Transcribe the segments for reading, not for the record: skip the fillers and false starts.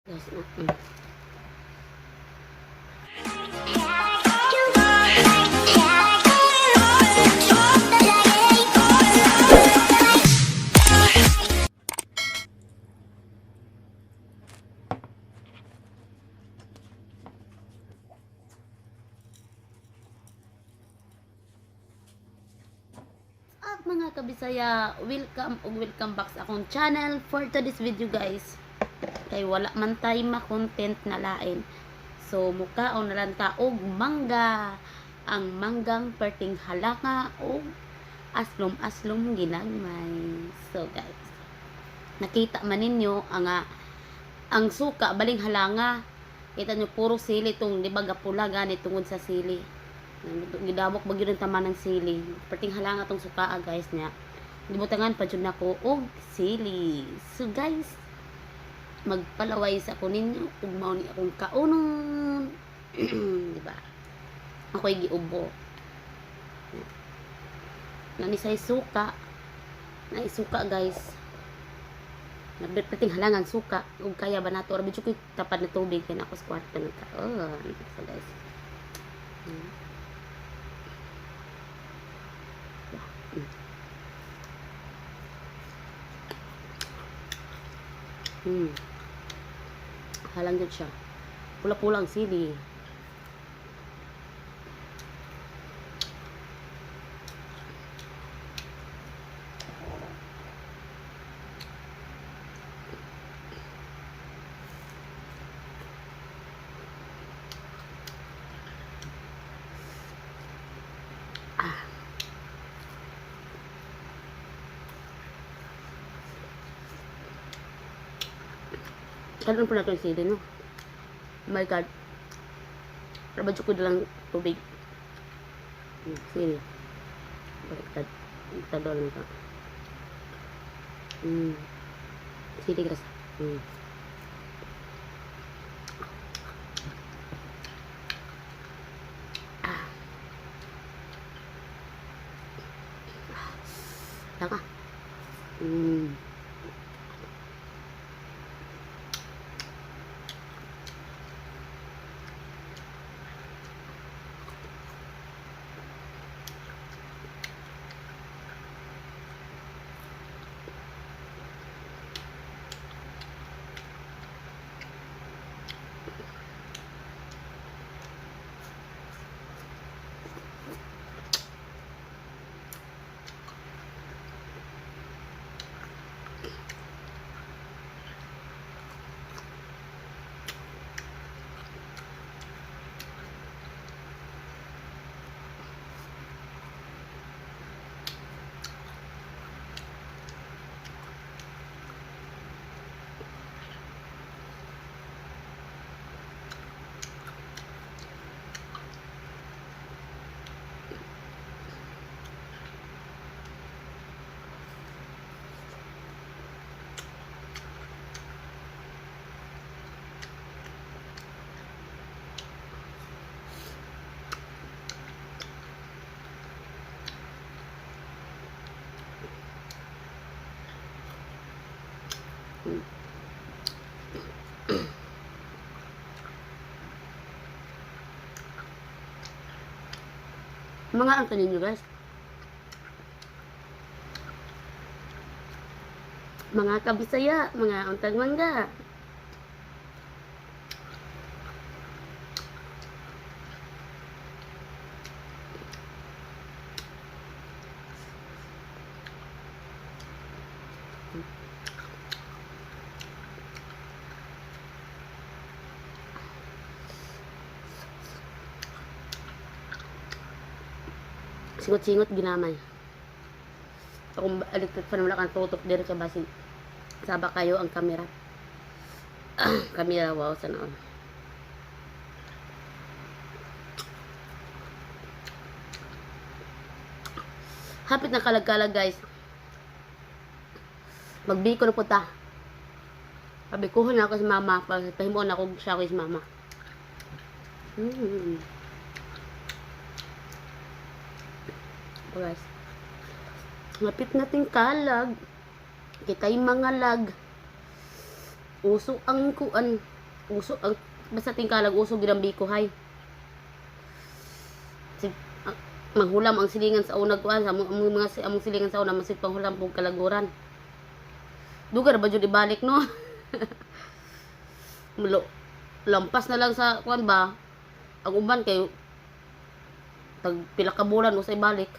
Guys, na. Up, mga kabisaya, welcome ug welcome back sa akong channel for today's video, guys. Kay wala man tay ma-content na lain. So mukaon na lang ta og mangga. Ang manggang perting halaka og aslom-aslom ginagmay. So guys, nakita man ninyo ang ang suka baling halanga. Kita nyo puro sili tong di ba gapula gani tungod sa sili. Gidamok ba gyud ang tama ng sili. Perting halanga tong sukaa, guys, niya. Gibutangan pa jud nako og sili. So guys, magpalaway sa ko ninyo ug mao ni akong kaunon. Di ba? Ako'y giubo. Nani say suka. Nay suka, guys. Nagperting halangang suka ug kaya ba nato ra ko tapad na tubig kay nako sa kwarto nagkaon. So guys. Halang jud siya. Pula-pula ang sili. Ah. Karon po natin sili, no? Oh my God. Rabad ko lang tubig. Sili. Baliktad. Baliktad lang ka. Sili, guys. Ah. Laka. Mga ang ninyo, guys. Mga kabisaya, mga untag mangga. Singot-singot ginamay. Akong electric fan, wala kang tutok diri sa basin. Saba kayo ang kamera. Kamera, wow, sana all. Hapit na kalag-kalag, guys. Magbiko na po ta. Pabikuhon na ako sa mama. Pahimuon ako siya ko sa mama. Oh, guys. Lapit nating kalag. Kita'y mga lag. Uso ang kuan. Uso ang basta tingkalag, uso gid ang biko hay. Si, ang, manghulam ang silingan sa una kuan sa among, among mga among silingan sa una masig panghulam pug kalaguran. Dugar ba jud ibalik, no? Mulo, lampas na lang sa kuan ba ang uban kay tag pila ka bulan usay balik.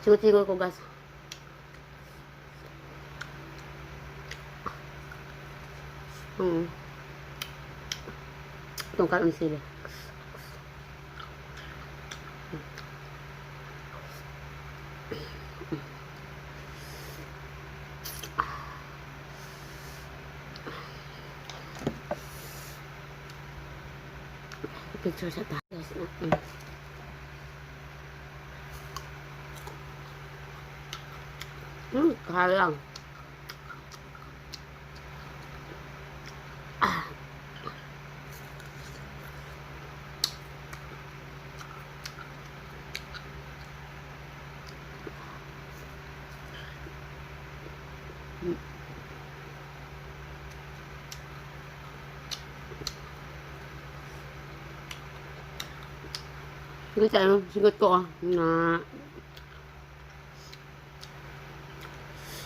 Singot-singot ko, guys. Itong karon sila. Picture sa taas. Kahalang. Ah. Sigot sa ano, sigot ko ah, na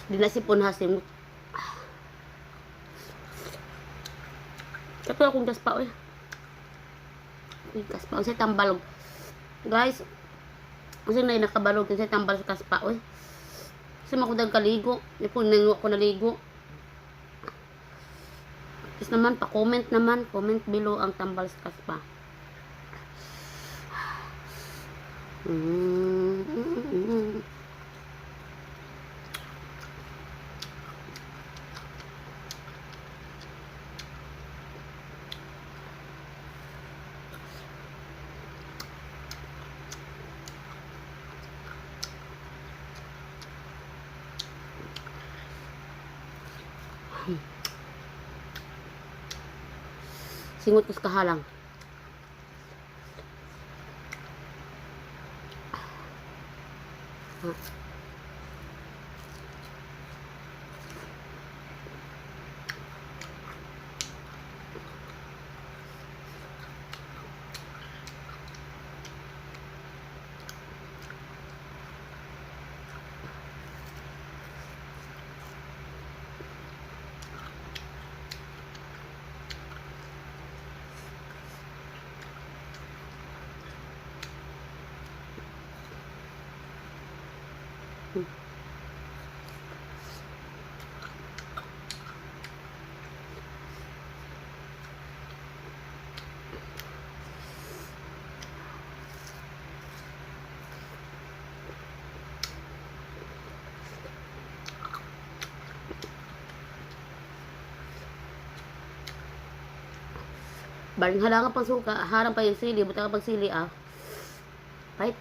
di na si punhasin. Kato akong gaspa oy. Uy, kaspa. Unsay tambalog. Guys, kasi na nakabalog kasi tambal sa kaspa oy. Kasi makudag kaligo. Di po nango ko naligo. Tapos naman, pa-comment naman. Comment below ang tambal sa kaspa. Singot ko sa kahalang. Ah. Baring halangan pang suka, harang pa yung sili, buta ka pang sili ah. Right?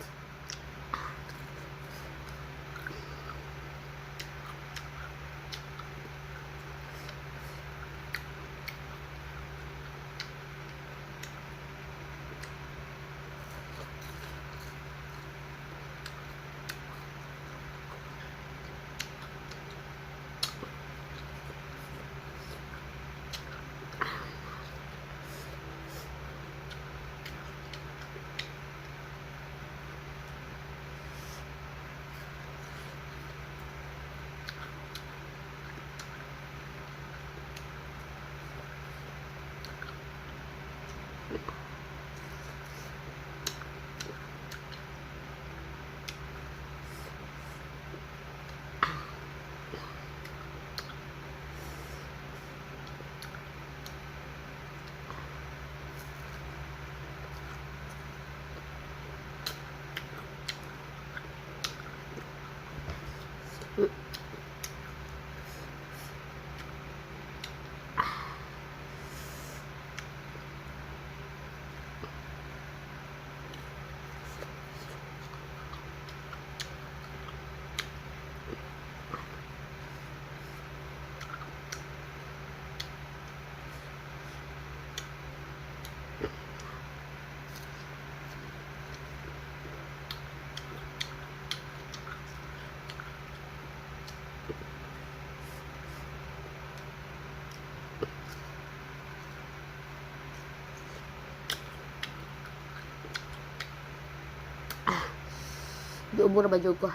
Giubo ra ba jud ko?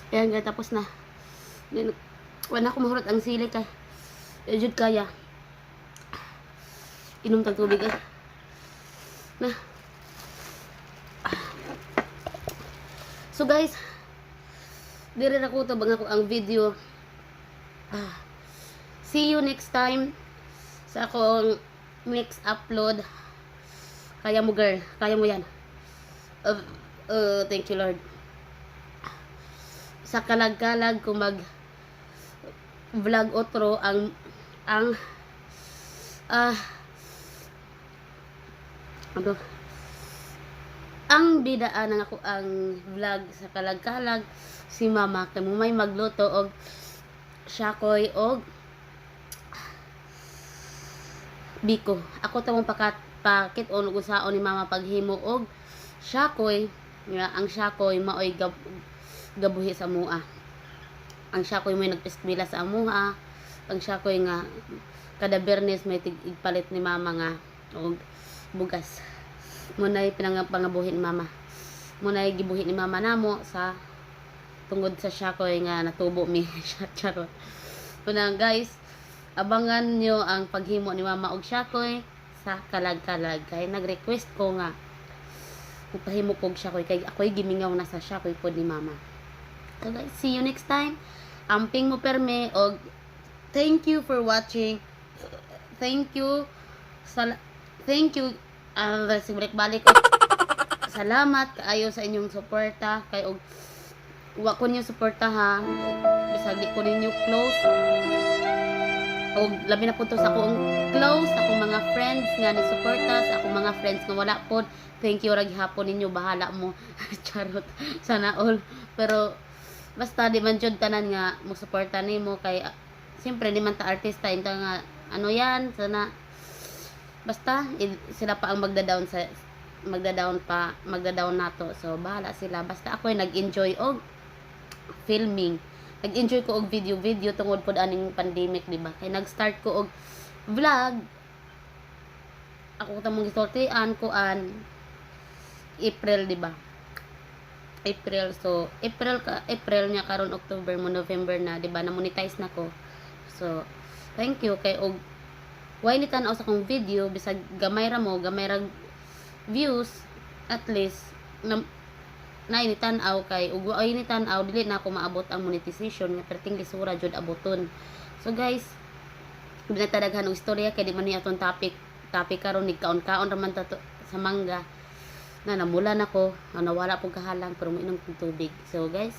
Ayan guys, tapos na. Then, wala ko mahurot ang sili kay. Eh, jud kaya. Inom tag tubig eh. Na. So guys, dire na ko tabang ako ang video. Ah. See you next time sa akong next upload. Kaya mo, girl, kaya mo yan. Thank you, Lord. Sa kalag-kalag ko mag vlog otro ang ano ang bidaan ng ako ang vlog sa kalag-kalag, si Mama kay mo may magluto og siyakoy og biko. Ako tamong pakat pakit on ug usaon ni Mama paghimo og siyakoy nga ang siyakoy maoy gabuhi sa mua. Ang siyakoy may nagpeskwela sa amuha. Ang siyakoy nga kada Biyernes may tig-palit ni Mama nga og bugas. Munay pinangabuhi ni Mama. Munay gibuhi ni Mama namo sa tungod sa siyakoy nga natubo mi. Charot. Kuna guys, abangan nyo ang paghimo ni Mama og siyakoy sa kalag-kalag. Kay nag-request ko nga upahimo ko og siyakoy kay ako'y gimingaw na sa siyakoy pod ni Mama. So guys, see you next time. Amping mo perme og thank you for watching. Thank you. Thank you. Balik balik. Salamat kaayo sa inyong suporta kay og wa ko ninyo suporta ha. Bisag di ko ninyo close og labi na pud to sa akong close, akong mga friends nga ni suporta, sa akong mga friends nga wala pod. Thank you ra gihapon ninyo, bahala mo. Charot. Sana all. Pero basta di man jud tanan nga mo suporta nimo kay siyempre di man ta artista inta nga ano yan sana basta sila pa ang magda-down sa magda-down pa magda-down nato, so bahala sila. Basta ako ay nag-enjoy og filming, nag-enjoy ko og video video tungod pod aning pandemic, di ba? Kay nag-start ko og vlog, ako tamong gisultian kuan April, di ba? April, so April ka April niya karon October mo November na, di ba? Na monetize na ko, so thank you kay og why ni tan-aw sa akong video bisag gamay ra mo, gamay ra views, at least na na ni tan-aw kay ug ay ni tan-aw dili na ako maabot ang monetization nga perting lisura jud aboton. So guys, di na ta daghan og istorya kay di man ni atong topic topic karon, ni kaon-kaon ra man ta sa mangga na namula na ko, na nawala pong kahalang, pero moinom kong tubig. So guys,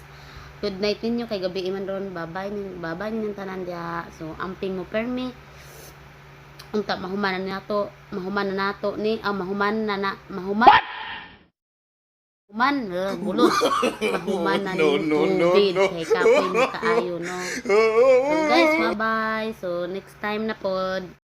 good night ninyo kay gabi man ron. Bye-bye nin bye-bye ninyong tanan diha. So amping mo permi. Unta mahuman na nato ni ah, mahuman na na mahuman human bulot mahuman na No, ning no, no, tubig no. kay kapoy mo kaayo, no? So guys, bye bye. So next time na pod.